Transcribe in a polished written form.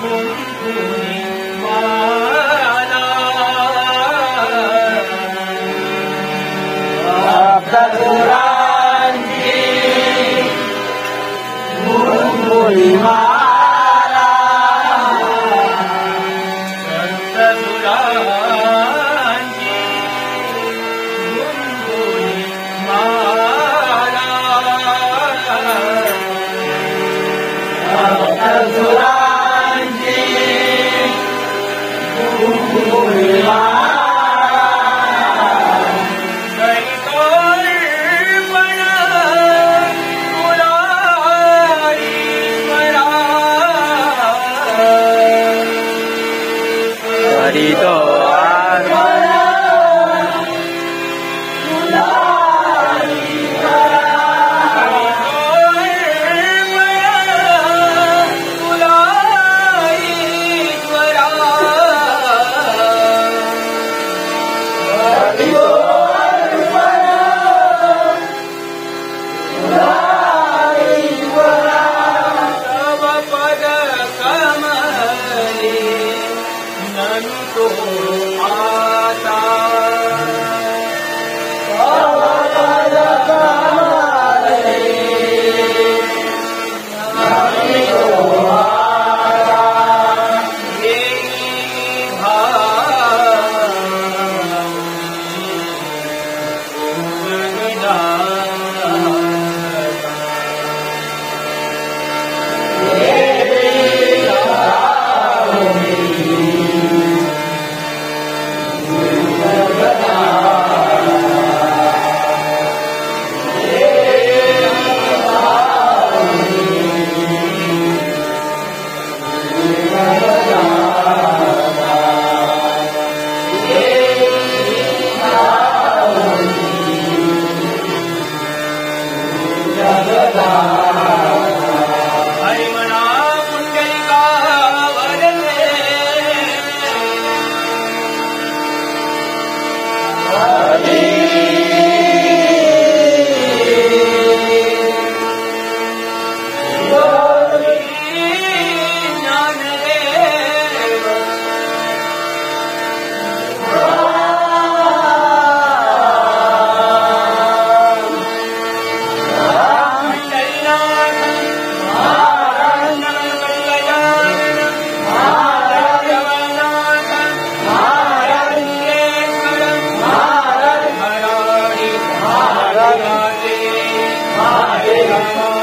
गुंफुनी माला सप्तसुरांची गुंफुनी माला सप्तसुरांची गुंफुनी माला सप्तसुरांची गुंफुनी माला करितोर्पण तुला ईश्वरा करितो अर्पण तुला करितोर्पण तुला ईश्वरा करितो अर्पण तुला ईश्वरा तव पद कमले नमितो आता तव पद कमले नमितो आता घेई भावी जगदाता. हरिमणा पुंडलिका वरदे ज्ञानदेव पंढरीनाथ गजानन जगन्नाथ महाराजेश्वर हराणि महाराजे महादेव।